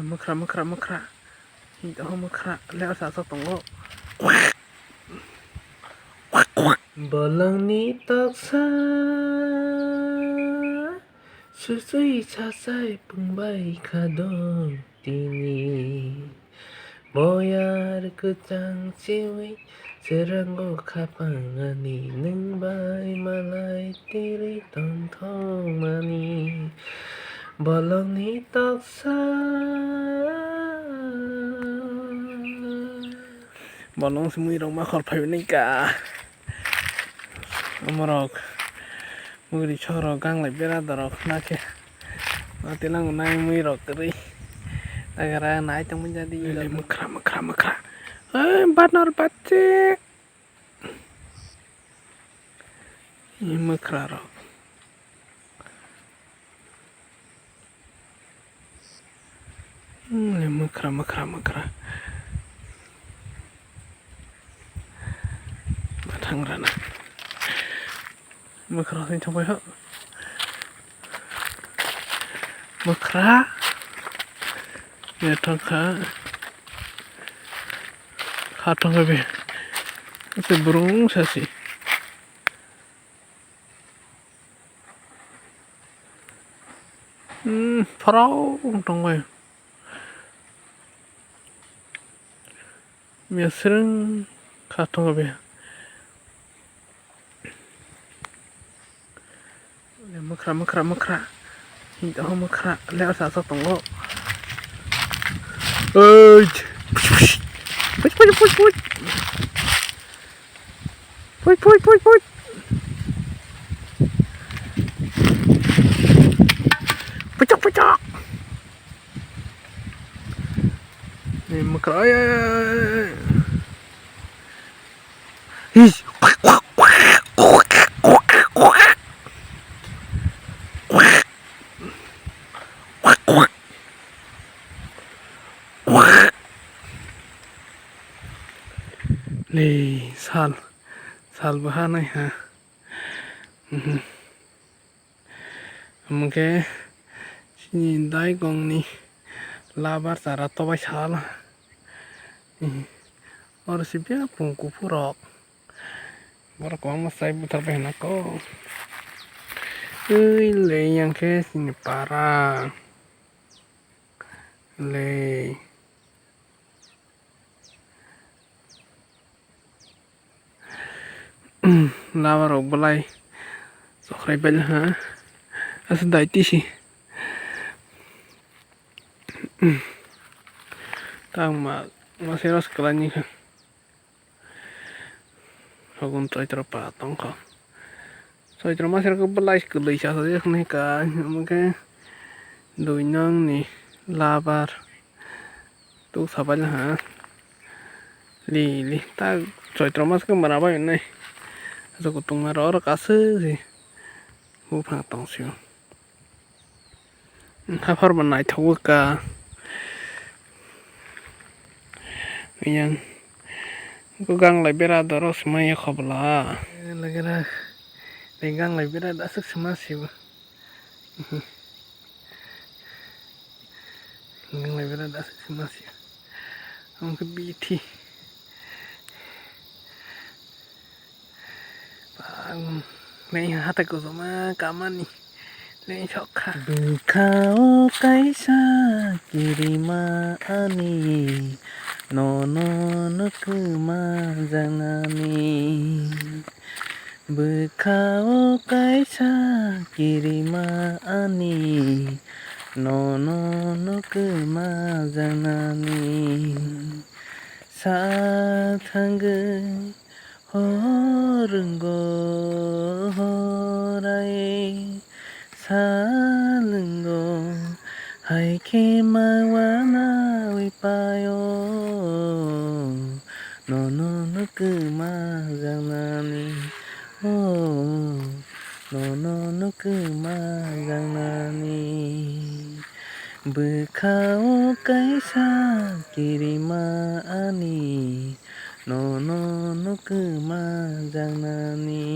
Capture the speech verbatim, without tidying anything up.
Mwkhra, mwkhra, mwkhra. Hini tongo mwkhra. Lebar sa aswk tongo. Bolongni toksa susui sasai pungbai kha dong tini. Boyar kwchang chiwi Srango khapang ani nwng bai malai tiri tongthokmani bolongni toksa. Bolong se mui rok ma khor phai nai ka. Omorok mugri choro gang lai bera dorok na khe. Ma tilang nai mui rok kwrwi. Tagra nai tongmani jadi. Mwkhra, mwkhra, mwkhra. Oi, banor bachik. Mwkhra rok. Hmm, mwkhra, mwkhra, mwkhra. Bathang rana. Mwkhra sing thangbai ho. Mwkhra. Ya thangkha. Kha thangkha be. Se burung sasi. Hmm, pharao tongbai. Mesreng kha tongo be. Mwkhra, mwkhra, mwkhra. Hini tongo mwkhra. Lebar sa aswk tongo. Oi. Push, push, push, push. Push, push, push, push. Puchok, puchok. Ni mwkhra, ai, ai, ai, ai. Hish. Le sal, sal bo ha nai ha. Mhm. Omo khe chini daigongni labar chara tobai sal. Oro se biyang pung kuphur rok. Borok kwbangma chai buthar bai hwnna kok. Ui le yang khe chini para. Le. Lama rok belai chokrai bai ha. Asa dai tisi. Tang ma, ma se ros kwlai ni kha. Sogon Chaitra pa tong kha. Chaitra ma se rok belai kwlwi cha sa jak nai ka, omo khe dui nang ni labar. Tuk sabai ha. Li, li. Ta Chaitra mas khe mara bai nai. Aswk kutung ma ro, oro kasui si. Buphang tong sio. Haphar bo naithok ka. Yang. Ko gang lai bera doro smai ya khobla. Lagera. Ni gang lai bera aswk sma sio. Nang lai bera das sima si. Ang ke bithi. Pang. Nei hata ko sama kamani. Nei sokha. Bwkha o kaisa kirima ani. Nono no kwma janani. Bwkha o kaisa kirima ani, nono no kwma janani. Sa thangwi hor wngo horai, sa lwngo hai khe ma wanawi paio. Nono no kwma janani, o, nono no kwma janani. Bwkha o kaisa kirima ani, nono no kwma janani.